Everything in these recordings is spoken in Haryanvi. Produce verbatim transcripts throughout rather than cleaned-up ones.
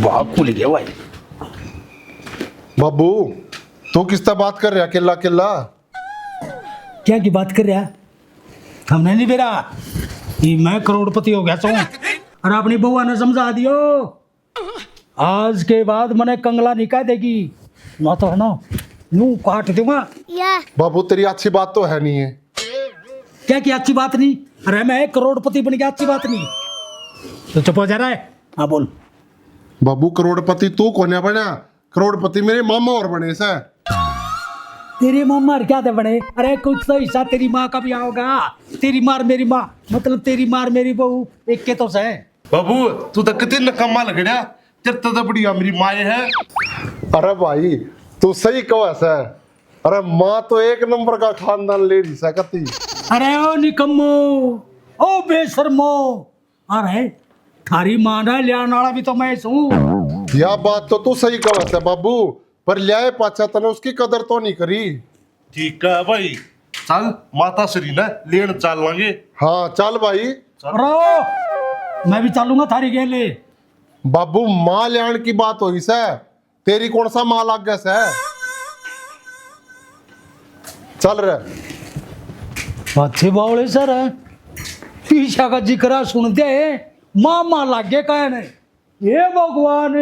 भाग खुल गया भाई। बाबू, तू किससे बात कर रहा केला केला? क्या की बात कर रहा? हमने नहीं बेरा कि मैं करोड़पति हो गया सू और अपनी बउआ ने समझा दियो। आज के बाद मने कंगला नहीं कह देगी, ना तो है ना, यूं काट दूंगा। बाबू, तेरी अच्छी बात तो है नहीं है। क्या की अच्छी बात नहीं? अरे, मैं एक करोड़पति बन गया, अच्छी बात नहीं? तो चुप हो जा रहा है। हाँ, बोल। बाबू, करोड़पति तू कोन्या बना, करोड़पति मेरे मामा और बने से। तेरे मामा और क्या थे बने? अरे, कुछ तो हिस्सा तेरी माँ का भी आओगा। तेरी मार मेरी माँ, मतलब तेरी मार मेरी बहू, एक के तो सै। बाबू, तू तो कितनी नकम्मा लग रहा, तेरे तो बढ़िया मेरी माए है। अरे भाई, तू सही कहे से। अरे, माँ तो एक नंबर का खानदान ले रही से कती। अरे ओ निकम्मो, ओ बेशर्मो, अरे थारी माँ ने ल्याण वाला भी तो मैं सूं। या बात तो तू सही कहे से बाबू, पर ल्याए पाछा तने उसकी कदर तो नहीं करी। ठीक है भाई, चल माता श्री ने लेन चल लांगे। हाँ, चल भाई। चल। रो, मैं भी चलूंगा थारी गेले। बाबू, माँ ल्याण की बात होई से, तेरी कौन सा माँ लाग गया से? चल रे। अच्छे बावले सर है, पीछा का जिक्रा सुनते हैं, माँ माँ लाग गए कहने। हे भगवान,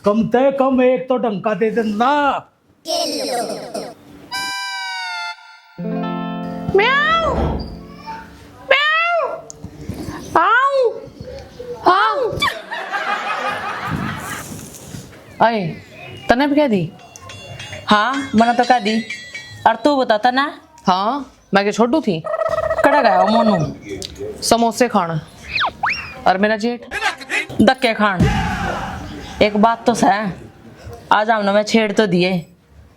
कम ते कम एक तो ढंग का दे देना। म्याऊ, म्याऊ, आऊ, आऊ। अय, तने भी कह दी? हाँ, मने तो कह दी। और तू बता, तने? हाँ, मैं के छोड़ू थी? कड़े गया वो मोनू? समोसे खाण। और मेरा जेठ? धक्के खाण। एक बात तो सै, आज हमने मैं छेड़ तो दिए,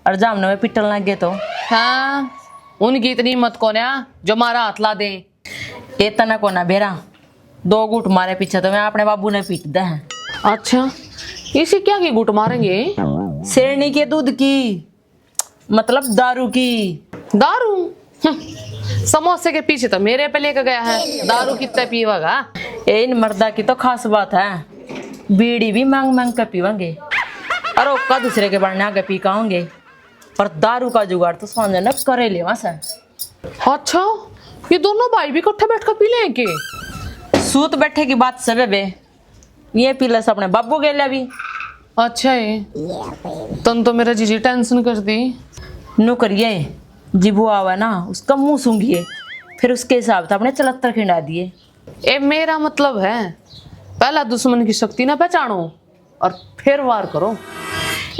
और जब हमने मैं पिटन लग गए तो? हाँ, उनकी इतनी हिम्मत कोन्या जो मारा हाथ ला दे। ए तने कोना बेरा, दो घूट मारे पीछे तो मैं अपने बाबू ने पीट दे हैं। अच्छा, इसी क्या की घूट मारेंगे? शेरनी के दूध की, मतलब दारू की। दारू? हम्म, समोसे के पीछे तो मेरे पे लेके गया है, दारू कितने पीवेगा? ए, इन मर्दा की तो खास बात है, बीड़ी भी मांग मांग के पीवेंगे। अरे ओका दूसरे के बढ़ने आगे पी काओगे, पर दारू का जुगाड़ तो सांझे न करे लेवा से। अच्छा, ये दोनों भाई भी इकट्ठे बैठकर पी लें के? सूत बैठे की बात से बे, ये पी ले अपने बाबू गेल्या भी। अच्छा है, तन तो मेरा जीजी टेंशन कर दी। नु करिए, जिब वो आवे ना, उसका मुंह सूंघिए, फिर उसके हिसाब से अपने चलत्तर खिंडा दिए। ए, मेरा मतलब है, पहला दुश्मन की शक्ति ना पहचानो और फिर वार करो।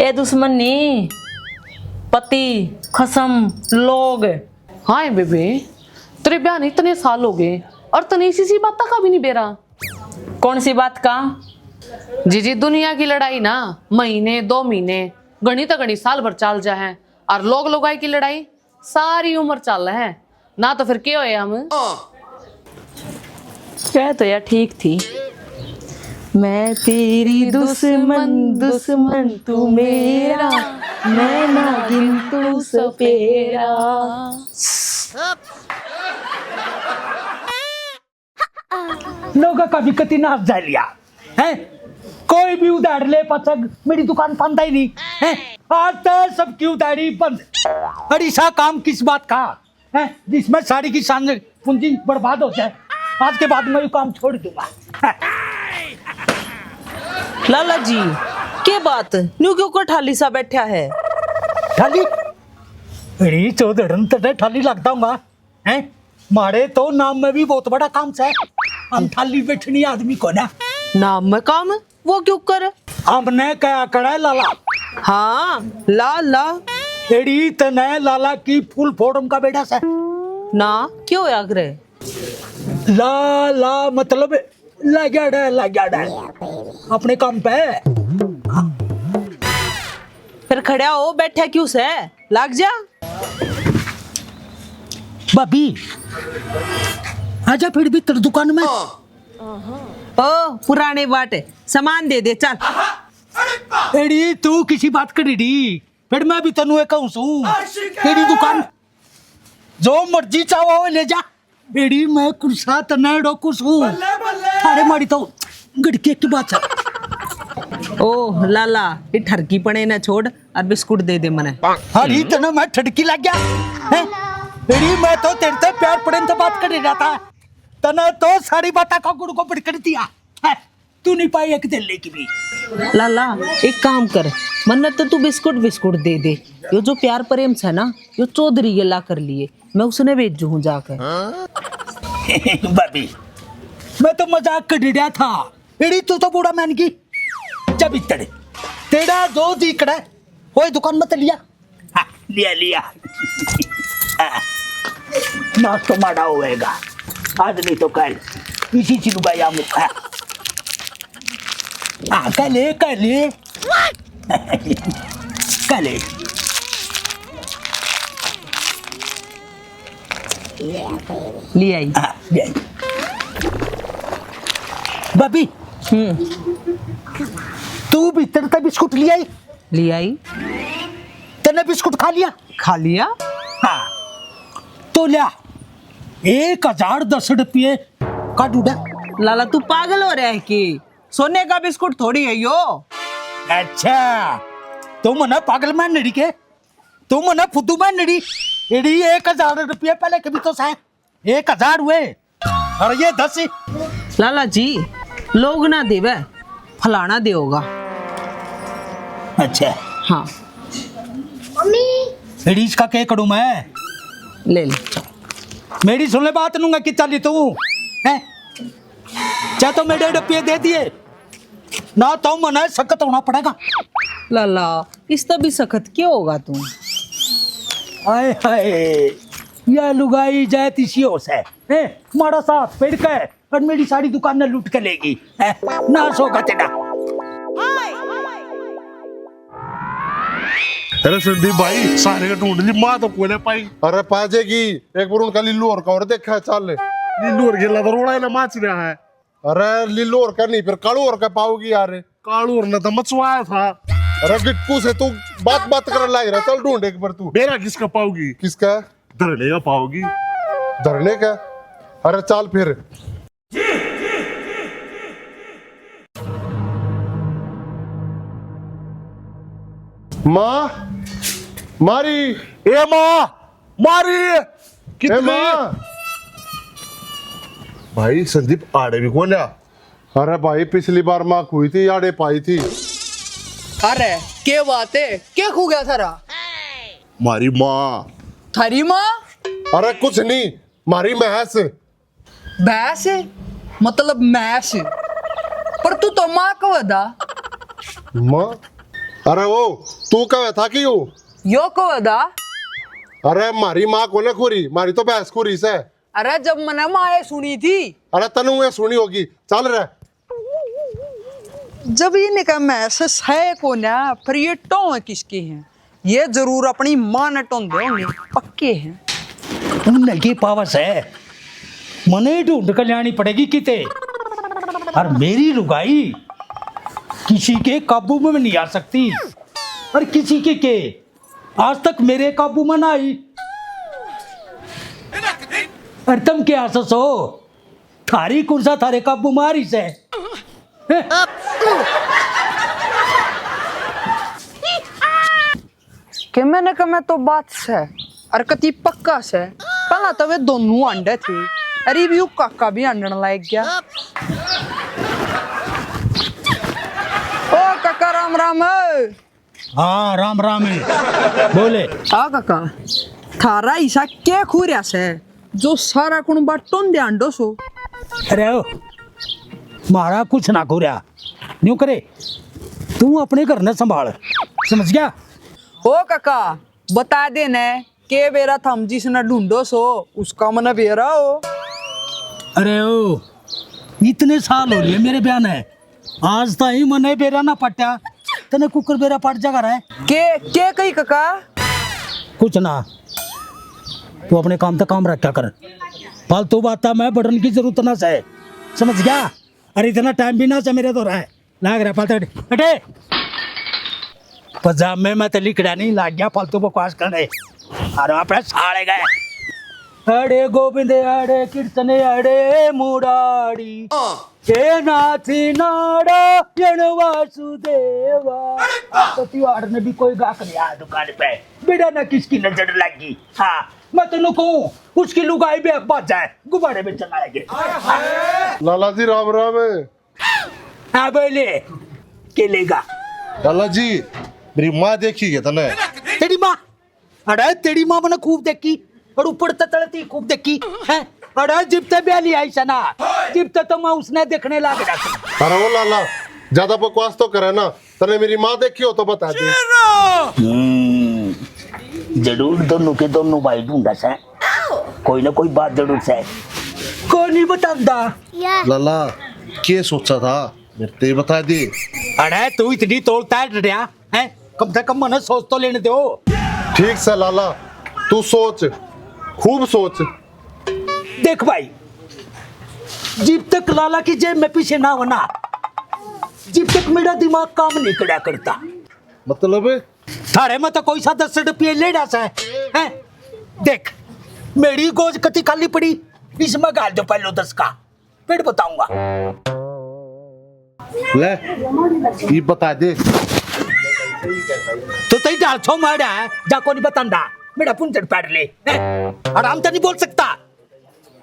ए दुश्मन नहीं, पति, खसम, लोग। हाँ बेबे, तेरे ब्याह ने इतने साल हो गए और तने इसी सी बात का भी नहीं बेरा। कौन सी बात का? जीजी, दुनिया की लड़ाई ना महीने, दो महीने, घणी तो घणी साल भर चाल जा है, और लोग लुगाई की लड़ाई सारी उम्र चाल है, ना तो फिर के होए हम? कह तो यार ठीक थी। मैं तेरी दुश्मन, दुश्मन तू मेरा, मैं नागिन तू सपेरा। लोगों का भी कति नाश जा लिया है। कोई भी उधार ले पाछा मेरी दुकान पांदा ही नहीं है। आज तो सबकी उधारी बंद। अड़ीसा काम किस बात का है, जिसमें सारी की सारी पूंजी बर्बाद हो जाए। आज के बाद मैं ये काम छोड़ दूंगा। लाला जी, के बात? न्यू क्यों कर ठाली सा बैठा है? ठाली? अरे चौधरन तटे ठाली लगता हूँ। हैं? मारे तो नाम में भी बहुत बड़ा काम से। हम ठाली बैठनी आदमी को ना। नाम में काम? वो क्यों कर? हमने क्या करा है लाला? हाँ, ला, ला। एड़ी तने लाला की फुल फॉर्म का बेटा से। ना, क्यों होया करे? ला, ला, मतलब, लाग्याड़ा है, लाग्याड़ा है। अपने काम पे। फिर खड़ा हो, बैठा क्यों से? लाग जा। भाभी, आजा फिर भीतर दुकान में। ओ, पुराने बाट, सामान दे दे, चल। एड़ी, तू किसी बात करी डी? फिर मैं भी तन्नू एक कहूं सूं। तेरी दुकान, जो मर्जी चाहो, ले जा। एड़ी, मैं कुर्सा तन्ने डोकू सूं। बल्ले, बल्ले। थारे मारी तो गड़के की बात है। ओ लाला, ये ठरकी पड़े ना छोड़ और बिस्कुट दे दे मने। अरे तने मैं ठड़की लग गया, हैं? अरे मैं तो तेरे से प्यार पड़े तो बात कर रहा था, तने तो सारी बातें का गुड़ को बड़कड़ दिया, हैं? तू नहीं पाई एक धेले की भी। लाला, एक काम कर, मन्ने तो तू बिस्कुट बिस्कुट दे दे। यो जो प्यार प्रेम है ना, यो चौधरी गेला कर लिए। मैं उसने भेजू हूँ जाकर। भाभी, मैं तो मजाक कर रहा था। एड़ी तू तो बूढ़ा मान गई। जब इतने तेरा जो जी कड़ा, ओए दुकान मत लिया। हाँ, लिया, लिया। हाँ, नाश तो माड़ा होएगा। आज नहीं तो कल। इसी चीज का या मुख है। हाँ, कल है, कल है। कल है। ले आई। हाँ, ले आई। भाभी, हम्म। तू भीतर तक बिस्कुट ले आई? ले आई। तन्ने बिस्कुट खा लिया? खा लिया। हाँ, तो लिया, एक हजार दस रुपये का डूडा। लाला, तू पागल हो रहा है कि? सोने का बिस्कुट थोड़ी है यो। अच्छा, तू मना पागल मान नड़ी के? तू मना फुद्दू मान नड़ी? एड़ी एक हजार रुपये पहले कभी तो सै, एक हजार हुए, और ये दस ही। लाला जी, लोग ना देवे, फलाना देगा। अच्छा। हाँ। मम्मी। एड़ी इसका के करूँ मैं? ले ले। मेरी सुन ले बात, नूंगा कि चाली तू, हैं? चाहे तो मेरे डब्बे दे दिए, ना तो मना सख्त होना पड़ेगा। लाला, इस तभी सख्त क्यों होगा तू? हाय हाय, या लुगाई जाए तिसी हो से, हैं? माड़ा सा हाथ पेड़ के और मेरी सारी दुकान ने लूट के लेगी, हैं? नाश होगा तेरा। अरे संदीप भाई, सारे के ढूंढ ली, माँ तो कोने पाई। अरे पा जाएगी, एक बार उनका लीलू और का और देखा, चल। लीलू और गेला तो रोड़ा ना माच रहा है। अरे लीलू और का नहीं, फिर कालू और का पाओगी यार। कालू और ने तो मचवाया था। अरे गिट्टू से तू बात बात करने लाग रहा, चल ढूंढ एक बार तू। बेरा किसका पाओगी? किसका? धरने का पाओगी। धरने का? अरे चल फिर। माँ, मारी। ए माँ, मारी। ए कितनी? माँ। भाई संदीप आड़े भी कौन आ? अरे भाई, पिछली बार माँ खुई थी, आड़े पाई थी। अरे, के बात है? के खो गया थारा? मारी माँ। थारी माँ? अरे कुछ नहीं, मारी भैंस। भैंस? मतलब मैस? पर तू तो माँ कहवै था। माँ? अरे ओ, तू कहवै था कि यो? यो कहवै था। अरे मारी माँ कोने खुरी, मारी तो भैंस खुरी से। अरे जब मने माए सुनी थी। अरे तन्नू ये सुनी होगी, चल रे। जब इनका मैस सै कोन्या, फिर ये टोह किसके हैं? ये जरूर अपनी माँ ने टोंदे होंगे, पक्के हैं। उन्हें के पावस है, मने ढूंढ कर लानी पड़ेगी किते। और मेरी लुगाई किसी के काबू में नहीं आ सकती, और किसी के के आज तक मेरे काबू में ना आई। और तुम क्या सोचो, थारी कुर्सा थारे काबू में आ रही से? के मैंने कहा, मैं तो बात से और कति पक्का से। पहला तो वे दोनों आंडे थे, अरे भी यू काका भी आंडन लाग गया। ओ काका, राम राम। हाँ, राम राम है। बोले। आ काका, थारा हिस्सा के खो रहा से, जो सारा कुणबा टोंदे आंडो सो? अरे ओ, म्हारा कुछ ना खो रहा। न्यू करे, तू अपने घर ने संभाल, समझ गया? ओ काका, बता दे ने, के बेरा थम जिसने ढूंढो सो, उसका मने बेरा हो। अरे ओ, इतने साल हो लिए मेरे ब्याह ने, आज ताई मने बेरा ना पट्या, तने कुकर बेरा पट जागा रे। के, के कही काका? कुछ ना, तू अपने काम तक काम रखा कर, फालतू बात में बड़न की जरूरत ना से, समझ गया? अरे इतना टाइम भी ना से मेरे तो रहा है, लाग रहा फालतू, हटे। पजामे में तो लिकड़ा नहीं, लाग गया फालतू बकवास करने। अरे अपने साले गए। अरे गोविंद, अरे कृष्ण, अरे मुरारी। हे नाथ नारायण वासुदेवा। तो तिवाड़ ने भी कोई गाहक नहीं आया दुकान पे। बेटा ना किसकी नजर लगी। हाँ, मैं तेनू कहूँ, उसकी लुगाई भी भाग जाए, गुब्बारे में चलाएंगे। लाला जी, राम राम। हाँ, बोले, के लेगा? लाला जी, मेरी माँ देखी है तने? तेरी माँ? अरे, तेरी माँ मैंने खूब देखी, और ऊपर तक तलती खूब देखी, हैं? अरे, जिब ते ब्याली आई सै ना, जिब ते तो मैं उसने देखने लाग जाता। अरे ओ लाला, ज्यादा बकवास तो करे ना, तने मेरी माँ देखी हो तो बता दे। हम्म, जरूर दोनों के दोनों भाई ढूंढा सै, कोई ना कोई बात जरूर सै। कोई नहीं बतांदा। लाला, के सोचा था, मेरे ते बता दे। अरे, तू इतनी तोलता है डटिया, हैं? कम से कम मने सोच तो लेने दो। ठीक सै लाला, तू सोच, खूब सोच। देख भाई, जिब तक लाला की जेब में पीसे ना हो ना, जिब तक मेरा दिमाग काम नहीं करा करता। मतलब? थारे में तो कोई सा दस रुपये लेड़ा सै, हैं? देख, मेरी गोज कती खाली पड़ी, इसमें गाल दो पहले दस का, फिर बताऊंगा। ले, ये बता दे। तो तई डाल छो मारा है, जा कोनी बतांदा, मेरा पुंजड़ पाड़ ले, हैं? आराम तो नहीं बोल सकता।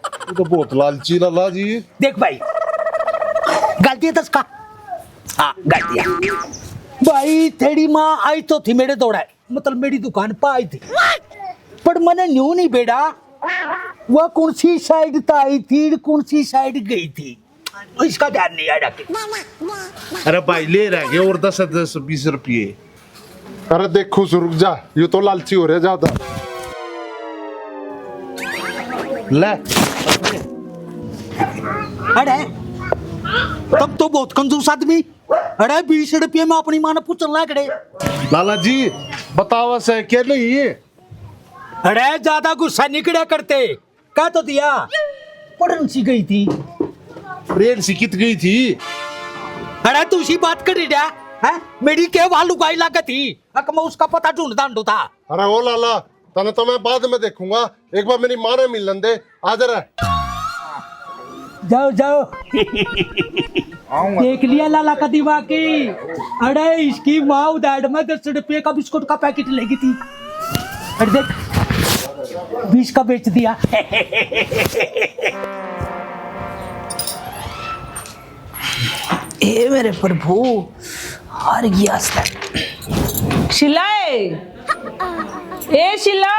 तू तो बहुत लालची लाला जी। देख भाई, गाल दिया दस का। हाँ, गाल दिया। भाई, तेरी माँ आई तो थी मेरे दौड़ा, मतलब मेरी दुकान पर आई थी, पर मैंने न्यू नहीं बेड़ा, वह कौन सी साइड तक आई थी, कौन सी साइड गई थी, इसका ध्यान नहीं आया कि। अरे भाई, ले रह गए और दस, दस, बीस रुपये। अरे देख खुश, रुक जा, ये तो लालची हो रहा ज्यादा। ले। अरे, तुम तो बहुत कंजूस आदमी। अरे, बीस रुपये में अपनी माँ ने पूछन लाग रहे। लाला जी, बतावा सै के नहीं? अरे, ज्यादा गुस्सा नहीं करा करते। कह तो दिया, पढ़न सी गई थी। पढ़न सी कित गई थी? अरे, तू सी बात कर रहा है? मेरी के वहां लुगाई लाग थी, अक मैं उसका पता ढूंढता ढूंढता। अरे ओ लाला, तने तो मैं बाद में देखूंगा, एक बार मेरी माँ ने मिलन दे। आ जरा। जाओ, जाओ। देख लिया लाला का दिमाग की। अरे, इसकी माँ उधार में दस रुपये का बिस्कुट का पैकेट लेगी थी। अरे देख, बीस का बेच दिया। ए मेरे प्रभु, हार गया। शीला ए, ए शीला।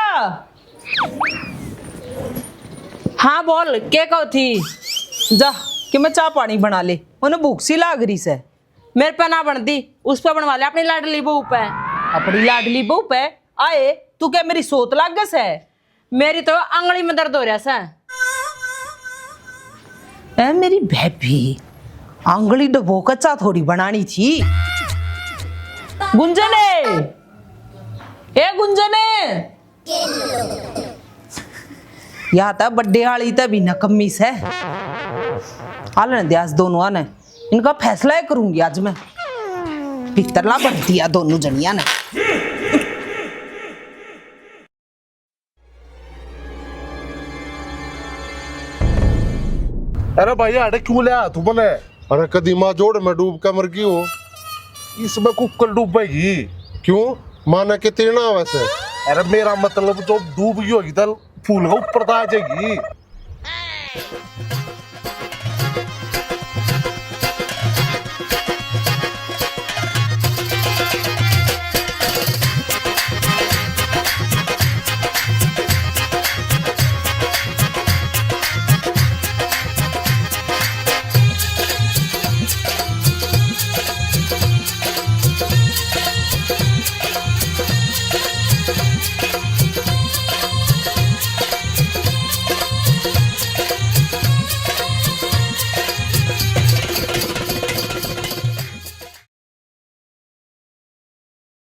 हाँ बोल, के कहो थी? जा, कि मैं चाय पानी बना ले, मन्ने भूख सी लाग रही सै। मेरे पे ना बनती, उस पे बनवा ले, अपनी लाडली बहू पे। अपनी लाडली बहू पे? आए, तू क्या मेरी सोत लाग गस है? मेरी तो आंगली में दर्द हो रहा सै। ए मेरी भाभी, आंगली डबो के चाय थोड़ी बनानी थी। गुंजन ए, ए गुंजन ए। या तो बड्डे आली तो भी नकम्मी सै। आलन दे आज दोनों ने, इनका फैसला ही करूंगी आज मैं। भीतरला भर दिया दोनों जनिया ने। अरे भाई, आड़े क्यों ले आया तू मने? अरे कदी माँ जोड़ में डूब के मर गई हो। इसमें कुक्कल डूबेगी। क्यों? माँ ने के तैरना आवे सै? अरे मेरा मतलब जो डूब गई होगी तो फूल का ऊपर तो आ जाएगी।